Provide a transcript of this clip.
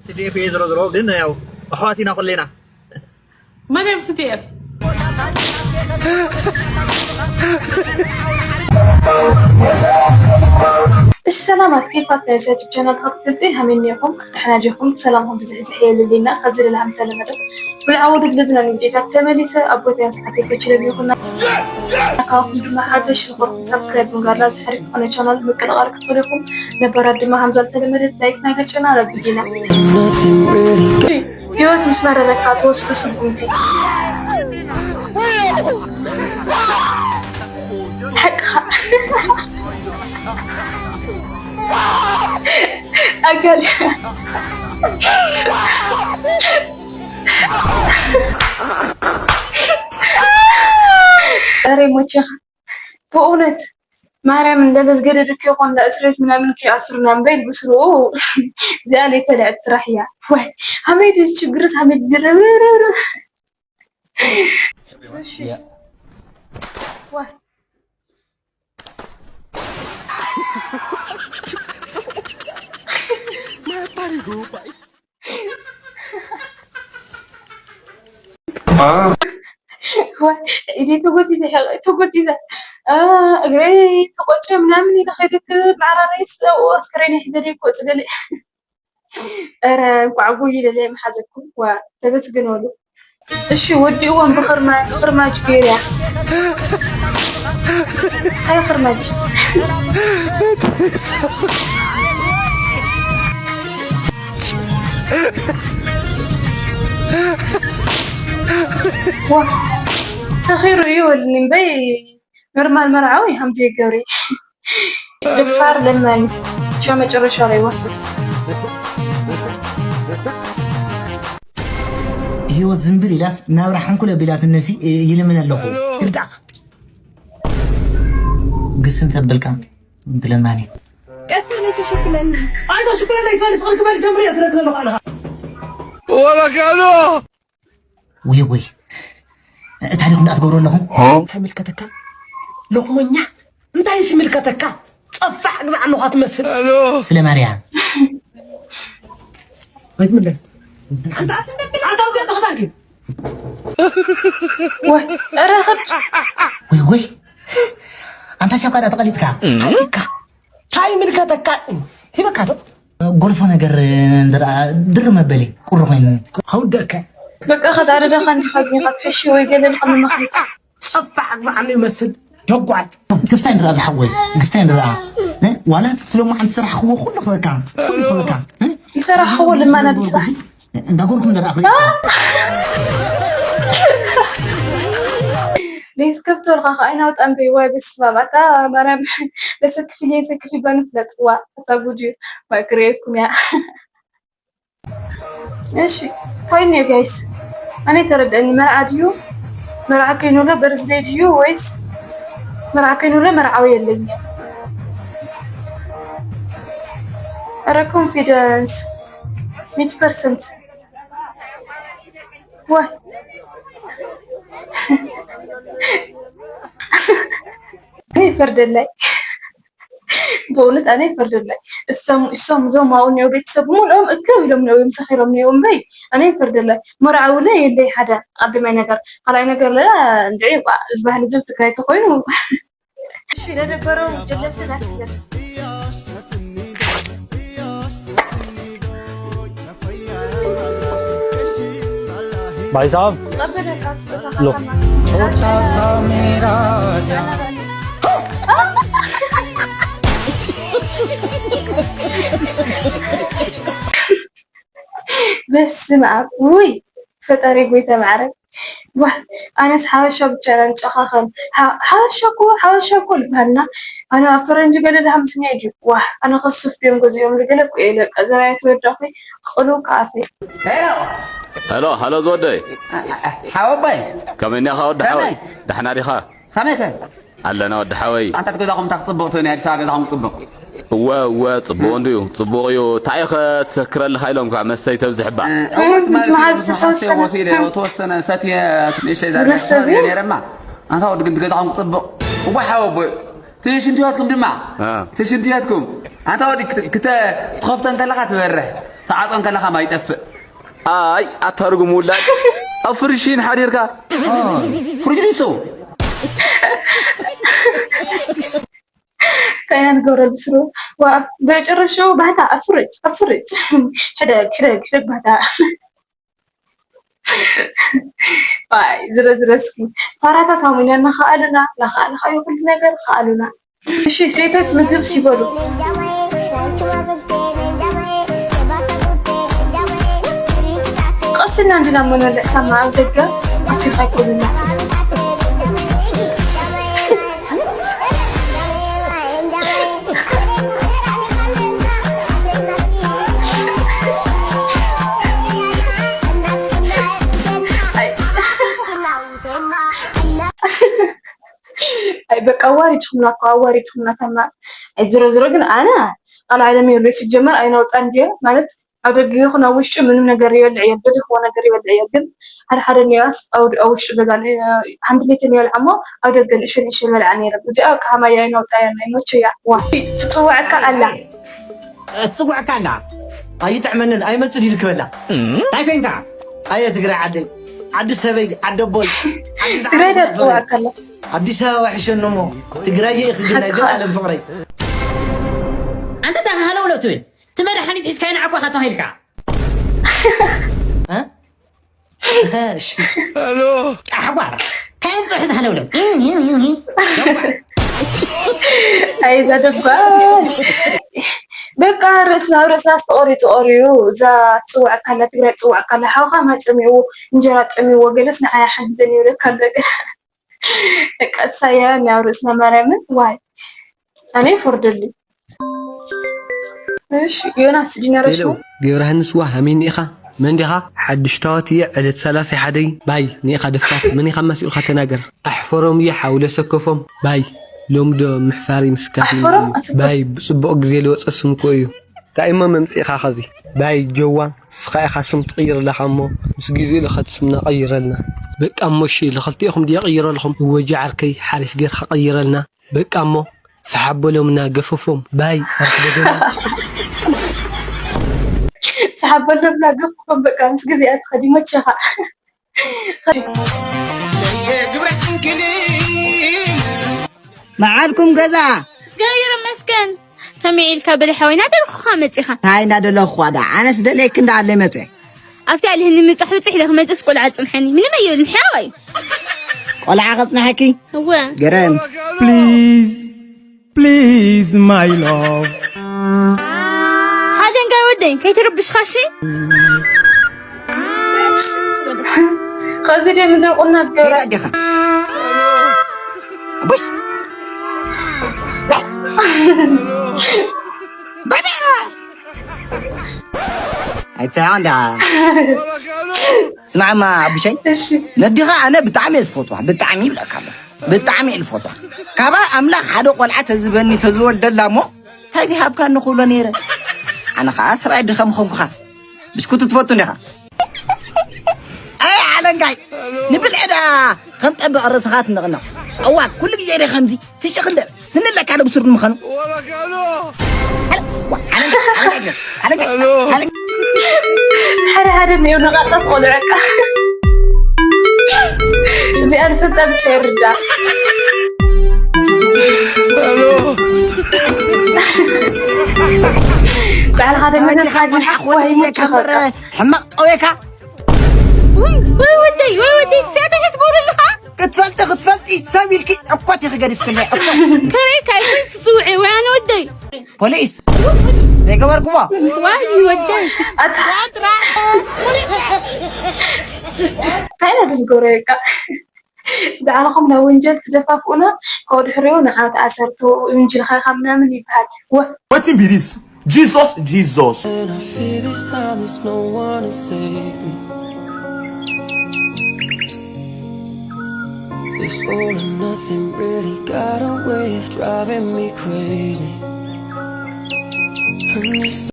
ቲዲኤፍ እየ ዝሮ ዝሮ ግን ያው ኣሕዋት ኢና ኩሌና። መን እዮም ቲዲኤፍ? እሺ ሰላማት፣ ከይፋት ናይ ዩቱብ ቻናል ተኸታተልቲ ሃመይ እኒኹም? ደሕና ዲኹም? ሰላምኩም ብዝሕ ዝሕ የልልና። ከዚ ሌላ ሃምሳ ለመደ ብልዓ ወደ ብለዝና ንግዜታት ተመሊሰ ኣብ ቦታን ሰዓተይ ከችለሉ ይኹና። ካኹም ድማ ሓደሽ ንኾርኩም ሳብስክራይብ ምግባርና ዝሕሪፍ ዝኾነ ቻናል ምቅልቓል ክትኽእሉ ኢኹም። ነባራት ድማ ሃምዛ ዝተለመደ ላይክ ናይ ገጨና ረቢዲና። ህይወት ምስ መረረካ ትወስዶ ስጉምቲ። ሓቅኻ። ኣጋል ኧረ ሞቼኻ ብእውነት ማርያም እንደለል ገደድ እኮ ይኾን ለእስሬት ምናምን ከይኣስሩና እምበይ ብስሩ እዚኣ ለይተልዐት ስራሕ እያ። ወይ ሃመይ ድዚ ችግርስ ሃመይ ድረብረብረብ። እሺ። ወይ ኢደይ ተጎቲዘ፣ ሕቐይ ተጎቲዘ፣ አ፣ እግረይ ተቆጨ ምናምን ኢለ ከይደ ክምዓራረይስ ኣብኡ ኣስከሬን ሒዘ ደይ ክወፅእ ደለ። ኧረ እንኳዕ ጎይ ኢለ ለይ ምሓዘኩም። ዋ፣ ተመስገን በሉ። እሺ፣ ወዲእዎም ብኽርማ-፣ ብኽርማጅ ገይርያ። ሃይ ኽርማጅ። ዋ፣ ሰኺሩ እዩ ወልኒ እምበይ ኖርማል መርዓዊ ከምዚ ይገብሪ። ደፋር ለማኒ። ሻ መጨረሻ ላይ ወርዱ። ህይወት ዝም ብል ኢላስ ናብራ ሓንኩል ኣቢላትነሲ ይልምን ኣለኹ። ይርዳእኻ። ግስን ተብልካ ብለማኒ። ቀስ ኢለ ተሸክለኒ። ኣይ ተሽኩለኒ፣ ይትበል፣ ስቕል ክበል ጀምር እየ፣ ትረክ ዘለኹ ኣለኻ። ወረካሎ። ወይ ወይ፣ እንታይ ኢኹም ደኣ ትገብሩ ኣለኹም? እንታይ ይምልከተካ? ሎኽሞኛ፣ እንታይ ይምልከተካ? ጸፋዕ ግዛዕ ኣለኻ ትመስል። ኣሎ። ስለ ማርያም። ኣይትምለስ። ኣንታ ኣስንደብል። ኣንታ ኣውፅእ ኣለኻ ታንኪ። ወይ፣ ኧረ ኽድ። ወይ ወይ፣ ኣንታ ሻኳ ደኣ ተቐሊጥካ። ሓቲካ። እንታይ ይምልከተካ? ሂበካ ዶ? ጎልፎ ነገር እንድርኣ ድር መበሊ ቁሪ ኮይኑ። ከውደካ። በቃ ኸዛ ደደኻ እንዲኻ ቢኻ ትሕሺ ወይ ገለ ኢልካ ምምኽሪት። ጸፋዕ ኣግባዕ ኣሎ ይመስል። ደጓል። ክስታይ እንድርኣ ዝሓወይ፣ ክስታይ እንድርኣ። እ? ዋላ ትሎማዓንቲ ዝሰራሕኽዎ ኩሉ ክበካ፣ ኩሉ ክበካ። እ? ይሰራሕኽዎ ልማና ብስራሕ። እንዳጎርኩም ደኣ ኣኽሪም። ሌስ ከፍቶ ልካ ከኣ ኣይናውጣን በይ ወይ በስመ ኣብ ኣታ ማርያም ለሰክፍ ኢለ የሰክፍ ይባል ንፍለጥ ዋ ኣታ ጉድ እዩ። ማይ ክርእየኩም እያ። እሺ ኮይን እዩ ጋይስ፣ ኣነ ተረደኒ። መርዓ ድዩ መርዓ ከይኑሎ በርዝደይ ድዩ ወይስ መርዓ ከይኑሎ መርዓዊ የለኝ? ኧረ ኮንፊደንስ ሚት ፐርሰንት። ወይ ኣነ ይፈርደላይ፣ በእውነት ኣነ ይፈርደላይ። እሶም እሶም እዞም ኣብኡ እኒኦ ቤተሰብ ሙሉኦም እከብ ኢሎም እኒኦ እዮም ሰኺሮም እኒኦ እምበይ ኣነ ይፈርደላይ። መርዓዊ ለ የለይ ሓደ ቀዳማይ ነገር፣ ካልኣይ ነገር ለ እንድዒ እባ እዚ ባህሊ እዚ ኣብ ትግራይ ተኮይኑ እሺ ለነበረው ጀለሰ ላክለት። भाई साहब ቀበለ ካስቆታ ሎ። ከተማ በስመ ኣብ ውይ ፈጣሪ ጎይታ ማዕረ። ዋ ኣነስ ሓበሻ ብቻ ኢና ንጨኻኸን። ሓ- ሓበሻ እኮ ሓበሻ እኮ ልበሃልና ኣነ ኣብ ፈረንጂ ገለ ድሃምትኛ እዩ። ዋ ኣነ ከሱፍ ድዮም ገዚኦም ልገለ እኮ እየ በቃ ዘራይ ተወዳኺ ቅሉ ካፌ። ሄሎ ሄሎ ሃሎ ዝወደይ ሓወባይ ከመይ እኒኻ ወዲ ሓወይ ከመይ? ደሕና ዲኻ ከመይ ከ ኣለና ወዲ ሓወይ ኣንታ እቲ ገዛኹም እታ ክፅብቕ ትብል ናይ ኣዲስ ኣበባ ገዛኹም ክፅብቕ እወ እወ ፅቡቕ እንድዩ ፅቡቕ እዩ እንታይ ኢኸ ትሰክር ኣለኻ ኢሎምካ መስተይ ተብዝሕባ እወ ትማሊ መዓዝ ሲኖ ዝተወሰነ? ወሲ ኢለ ተወሰነ ሰትየ ትንሽ ዝመስተ እዚ? ነይረማ ኣንታ ወዲ ግን ገዛኹም ክፅብቕ እወ ሓወቦ ትሽንትያትኩም ድማ አ። ትሽንትያትኩም ኣንታ ወዲ ክተ ትኸፍተ እንተለኻ ትበርሕ ተዓጠን ከለኻ ማይ ይጠፍእ። ኣይ ኣታ ርጉም ውላድ፣ ኣብ ፍርሽን ሓዲርካ። ፍርጅ ሊሶ። ከያን ገብረ ብስሩ ዋ በጭርሹ ባህታ ኣፍርጭ ኣፍርጭ ሕደግ ሕደግ ሕደግ ባህታ ዋይ ዝረዝረስኪ ፋራታት ኣሙኛ እናኸኣሉና ናኸኣልኻዮ ኩሉ ነገር ከኣሉና። እሺ ሴቶች ምግብ ሲበሉ ቀስና እንድና መኖልዕ ታማ ኣብ ደገ ቀሲልካ ይኮኑና። ኣይ በቃ ኣዋሪድኩምና እኮ ኣዋሪድኩምና ተማ። ኣይ ዝሮ ዝሮ ግን ኣነ ቃል ዓለም የብሎ ሲጀመር ኣይነውጣ እንዲዮ ማለት ኣብ ደገ ይኹን ኣብ ውሽጢ ምንም ነገር ይበልዕ እየ ደሊኽዎ ነገር ይበልዕ እየ ግን ሓደ ሓደ ኔራስ ኣብ ውሽጢ ገዛ ሓንቲ ሌተ ይበልዓ እሞ ኣብ ደገ ንእሽን እሽን ይበልዓ ነይረ እዚኣ ከሃማያ ኣይነውጣ እያ ኣይመቸያ ዋ ትፅውዐካ ኣላ ትፅውዐካ ኣላ ኣይጥዕመንን ኣይመፅእ ድዩ ክበላ እንታይ ኮይንካ ኣየ ትግራይ ዓደይ ዓዲ ሰበይ ዓደቦይ ትግራይ ዳ ትፅውዐካ ኣላ ኣዲስ ኣበባ ሕሸኒ እሞ ትግራይ እየ ክግናይ ዘላለም ፍቅረይ ኣንተ ታ ሃለውለው ትብል ትመድሓኒት ሒዝካዮ ንዓኳ ካ ተባሂልካ እ? እሺ ኣሕዋራ እንታይ ኣምፅሑ ዝሃለውለው ኣይዛ ደባል በቃ ርእስና ኣብ ርእስና ዝተቆሪፁ ቆሪዩ እዛ ትፅዋዕ ካላ ትግራይ ትፅዋዕ ካላ ሓውካ ማይ ፀሚዎ እንጀራ ጠሚዎ ገለስ ንዓያ ሓግዘን ይብለካ ኣሎ ገለ በቃ እሳያ ናብ ርእስና ማርያምን ዋይ ኣነ ይፈርደልኝ እሺ ዮናስ ዲና ረሽሙ ገብረሃንስ ዋ ሃሚኒ ኢኻ መን ዲኻ ሓድሽ ታዋት እየ ዕለት ሰላሳ ሓደይ ባይ ኒኢኻ ደፋር መን ኢኻ ማሲልካ ተናገር ኣሕፈሮም እየ ሓውለ ሰከፎም ባይ ሎምዶ ምሕፋር ይምስካፍ ባይ ብፅቡቕ ግዜ ልወፀ ስምኮ እዩ እንታይ እሞ መምፂእኻ ኸዚ ባይ ጀዋ ንስኻ ኢኻ ስም ትቕይር ኣለኻ እሞ ምስ ግዜኡ ኢልኻ እቲ ስምና ቀይረልና በቃ እሞ እሺ ልኽልቲኤኹም ድየ ቀይረልኹም እወ ጃዓርከይ ሓሪፍ ጌርካ ቀይረልና በቃ እሞ ፈሓቦሎምና ገፈፎም ባይ ኣርክበደና ሰሓበሎምና ገፈፎም በቃ ምስ ግዜኣ ትኸዲ መቸኻ መዓልኩም ገዛ እግዚኣብሔር ይመስገን ከመይ ኢልካ በሊ ሓወይ ናደለኹኻ መፂኻ እንታይ እንዳደለኹ ዳ ኣነስ ደለየክ እንዳ ኣለይ መፀ ኣብቲ ኣልህኒ ምብፃሕ ብፅሕ ኢለ ክመፅእስ ቆልዓ ፅንሐኒ ምንም ኣይብል ምሕያወይ ቆልዓ ከፅንሐኪ እወ ገረም Please, please, my love. ሓደንጋይ ወደይ ከይትረብሽኻ እሺ ከዚ ደ ምድር ቁና ትገብራ ዲኻ ቡሽ ኣይትስሕቕ እንዳ ስማዕማ ኣቡሸይ ነዲኻ ኣነ ብጣዕሚ እየ ዝፈትዋ ብጣዕሚ ይብለካ ኣሎ ብጣዕሚ እየ ዝፈትዋ ካባ ኣምላኽ ሓደ ቆልዓ ተዝበኒ ተዝወልደላ እሞ እንታይ ሃብካኒ ክብሎ ነይረ ኣነ ከዓ ሰብኣይ ድኸም ኾንኩኻ ብስኩት ትፈቱ እንዲኻ ኣይ ዓለንጋይ ንብልዒ ደኣ ከም ጠብቕ ርእስኻ ትንቕንቕ ጸዋት ኩሉ ግዜ ደ ከምዚ ፍሽኽ እንደ ስንለካ ዶ ብሱር ንምዃኑ ሓደ ሓደ እኒኦ ነቓጻት ቆልዑ ዕቃ እዚኣ ንፈልጣ ብቻ ይርዳ ባዕልኻ ደመዘዝካ ግን ሓኮ ኣይሞቸኸ ሕማቕ ጠዌካ ወይ ወደይ ወይ ወደይ ትስዕተ ክትብሉ ኣለኻ ክትፈልጢ ክትፈልጢ ሰብ ኢልኪ ዕኮት ኢኺ ገዲፍክለይ ዕኮት ከረይ ካይኮን ትፅውዒ ወይ ኣነ ወደይ ፖሊስ ዘይገበርክዎ ዋይ ወደይ እንታይ ነግበሮ የቃ ባዕልኹም ናብ ወንጀል ትደፋፍኡና ካብኡ ድሕሪኡ ንዓ ተኣሰርቱ ወንጀልኻ ኢኻ ምናምን ይበሃል ወ Wetin be this? Jesus, Jesus. And I feel this time there's no one to save me. This all and nothing really got a way of driving me crazy.